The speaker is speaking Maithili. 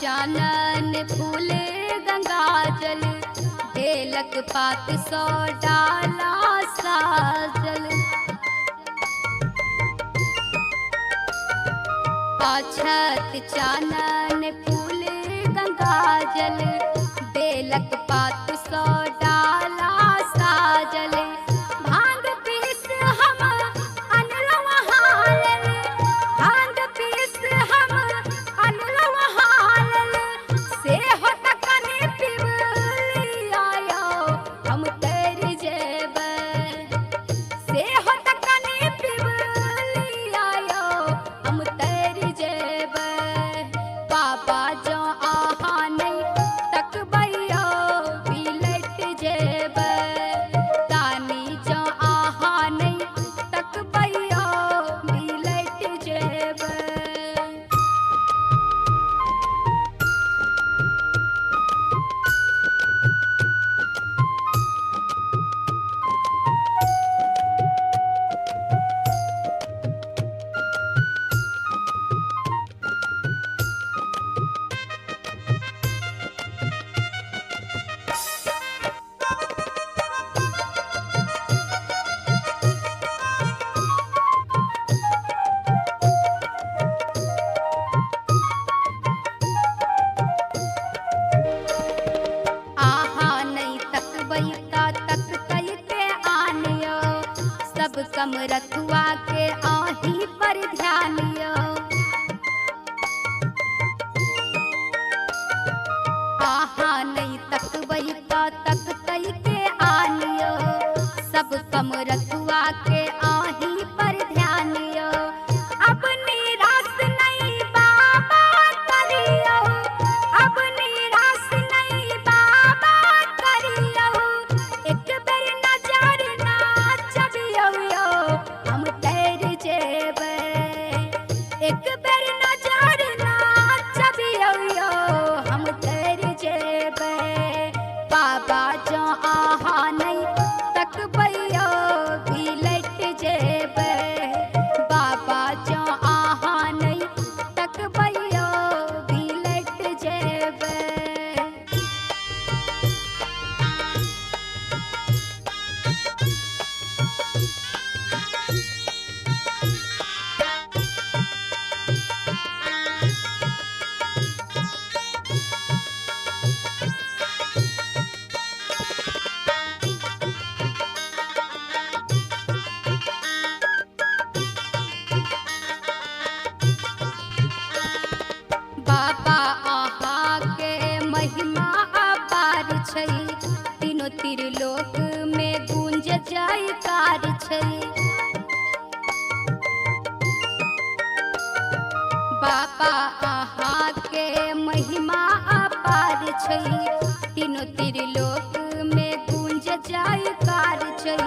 चानन फूल गंगा जल, बेलक पात सौ डाला साजल। अक्षत चानन फूल गंगा जल, बेलक पात सौ डाला साजल। भांग पीस हम अनलवा हालल, भांग पीस हम अनलवा हालल, से हो तकनी पिबलिया यो हम तर जेबै, से हो तकनी पिबलिया यो हम तर जेबै। बाबा जो आहा नहीं तकबैयो बिलट जेबै, दानी जो आहा नहीं तकबैयो बिलट जेबै। आहा नहीं तकबै त तकतै के आनियो, सब कम रथुआ के आही पर ध्यान यो। आहा नहीं तकबै त तकतै के आनियो, सब कम रथुआ के आही पर ध्यान यो। अब निराश नहीं बाबा करियो, अब निराश नहीं बाबा करियो, एक बेर नजर ना चबियो यो हम तैर जेबै, एक बेर नजर ना चबियो यो हम तैर जेबै। बाबा जो आहा नहीं तकबैयो बिलट जेबै, बाबा जो आहा नहीं तकबैयो बिलट जेबै। बाबा आहा के महिमा अपार छै, तीनों त्रिलोक में गूंज जयकार छै। बाबा आहा के महिमा अपार छै, तीनों त्रिलोक में गूंज जयकार छै।